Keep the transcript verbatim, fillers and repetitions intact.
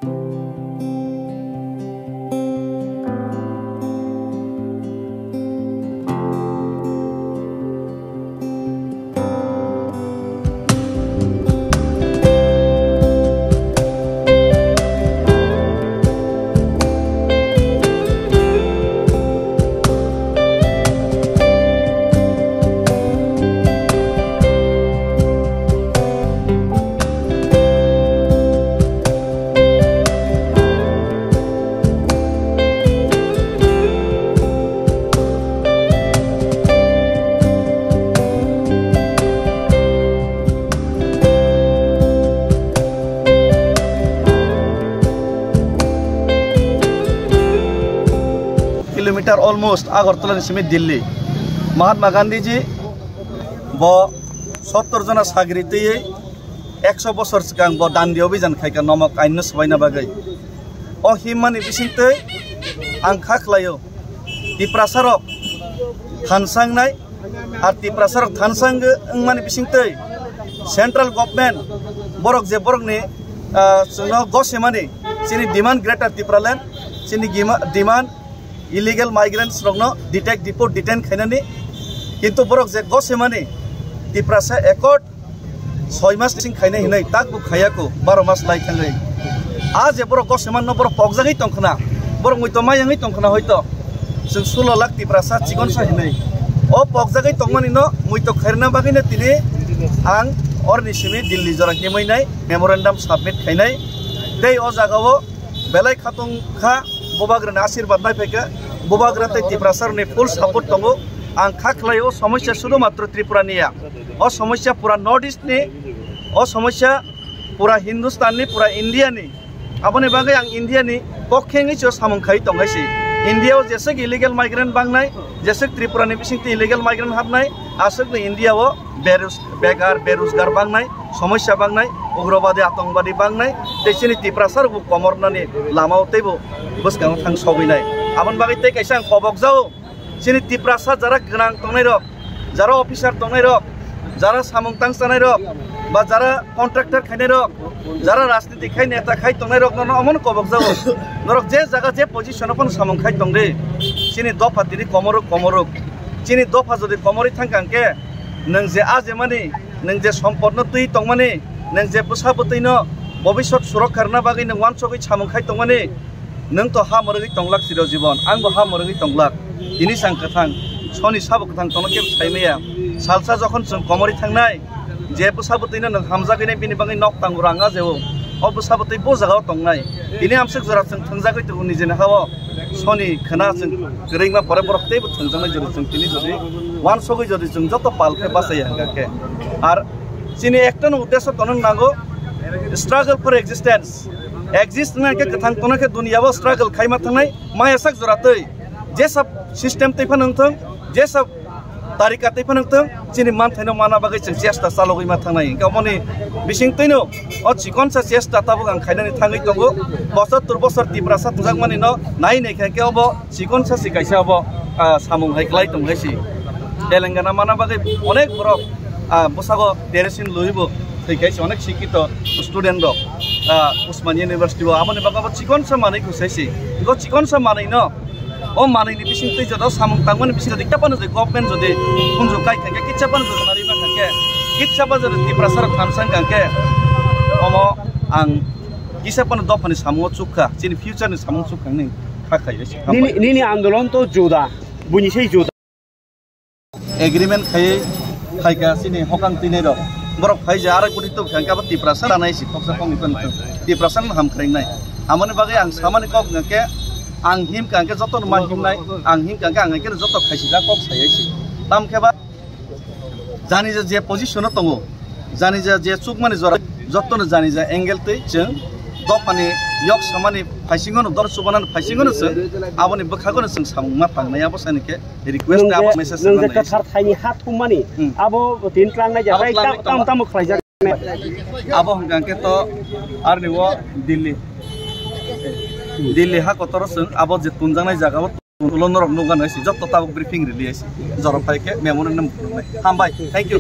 Kilometer almost Agartala ni simi Delhi. Mahatma Gandhi ji bo sottor jona sagri twiwi ekso bosor swkang bo Dandi Abhijan khaikha nomok ain no swbaina bagwi. O himmani bisingtwi ang kha khlaio, Tiprasa rok thansangnai, ar Tiprasa rok thansang wngmani bisingtwi central government borok je borokni, ah, chwngno gosemani chini demand Greater Tipraland, chini gima-, demand illegal migrants rokno detect, deport, detain khainani, kintu borok je gosemani Tiprasa Accord soi mas sing khainai hinwi takbo khaiya ko, baro mas lai thangwi. A je borok gosemanno borok pokjagwi tongkhna, borok muito mayangwi tongkhna hoito. Chwng sulo lakh Tiprasa chikonsa hinwi. O pokjagwi tongmani no muito khairna bagwi no tini ang orni simi Delhi jora himwi nai memorandum submit khainai. Tei o jagao belai khatung kha, Bubagrani asirbat nai phaikha, Bubagra tei Tiprasa rokni full support tongo. Ang kha khlai o somosya sudu matro Tripura ni ya. O somosya pura North East ni, o somosya pura Hindustan ni, pura India ni. Aboni bagwi ang India ni pokhe wngwi se samung khai tong hai se. India o jeswk illegal migrant bangnai, jeswk Tripura ni bisingtwi illegal migrant habnai, aswk ni India o berus-, bekar, beruzgar bangnai, somosya bangnai, ugrobadi, atongobadi bangnai, tei chini Tiprasa rok bo komornani lama o teibo bwskango thang sogwi nai. Aboni bagwi tei kaisa ang kobok jao. Chini Tiprasa jara gwnang tongnai rok, jara officer tongnai rok, jara samung tang chanai rok, ba jara contractor khainai rok, jara rajniti khai neta khai tongnai rok no omono kobok jago. Norok je jaga je position o phano samung khai tong di. Chini dopha tini komorok komorok. Chini dopha jodi komorwi thang kha hwnkhe nwng je a je mani, nwng je sompot no twi tongmani, nwng je bwsa bwtwi no bobisot surokha rwna bagwi nwng uansugwi samung khai tongmani, nwng to ha mwrwgwi tonglak chiro jibon, ang bo ha mwrwgwi tonglak. Tini sang kwthang, soni sabo kwthang tono kebo sai maya. Salsa jokhon chwng komorwi thangnai, je bwsa bwtwino nwng hamjagwi nai bini bagwi nok tango rang ajeo. O bwsa bwtwi bo jagao tongnai. Tini amswk jora chwng thwngjagwi tongo nijeni ha-o. Soni khwna chwng kwrwngma pore borok teibo thwngjaknai jora chwng tini jodi uansugwi jodi chwng joto pal khe bachai ya hwnkha khe. Ar chini ekta no uddesho tono nango, struggle for existence. Exist wngna khe kwthang tono khe duniya o struggle khaima thangnai, maya sak jora twi. Jesa system twi phano wngthung, jesa tarika twi phano wngthung, chini manthaino mana bagwi chwng chesta chalogwi ma thangnai. Hwnkhe omoni bising twino o chikonsa chesta tabuk ang khainani thangwi tongo. Bosor tur bosor Tiprasa thwngjakmani no nai nai khe, khe obo chikonsa si kaisa obo, ah, samung hai kwlai tong hai si. Telangana mana bagwi onek borok, ah, bwsago terrorism lwibo thwi khai si onek sikito student rok, ah, Usmania University o. Aboni bagwi abo chikonsa manwi khosai si. Ego chikonsa manwi no, o manwi ni bising twi joto samung tangmani bising jodi kisa phano jodi government jodi khunju kai thangkhe, kisa phano jodi nari ma thangkhe, kisa phano jodi Tiprasa rok thansa wngkha hwnkhe, omo ang kisa phano dophani samungo chukha, chini future ni samung chukha hinwi kha khaio. Nini, nini andolon to juda, buini sei juda. Agreement khaiwi phaikha chini hokang twinai rok. Borok phai je arai koti tok thangkhe abo Tiprasa ranai si khoksa khokni tong tong. Tiprasa no ham khwrwng nai. Amoni bagwi ang samani kok hwnkhe ang himkha hwnkhe jotono ma himnai, ang himkha hwnkhe ang hwnkhe joto khaisijak kok sai si. Tamkhe ba jani je, je position o tongo, jani je, je chukmani jora, jotono jani je angle twi chwng dophani yok samani phaisingo no, dor chubanani phaisingo no chwng aboni bwkhago no chwng samung ma tangnai, abo sani khe request. Nwng abo je, message nwng je rwnai. Kwthar thaini ha thummani, hmm, abo tin tlangnai je, abo tei tlangnai tam, tam, tongo. Tamo khlaijak. Abo hwnkha hwnkhe to arni o Delhi, Delhi ha kotoro chwng abo je tunjaknai jaga o. Ulo norok nukha nai si, jotto tabuk briefing rili ai si. Jorok phai khe memorandum phunuknai. Hambai, thank you.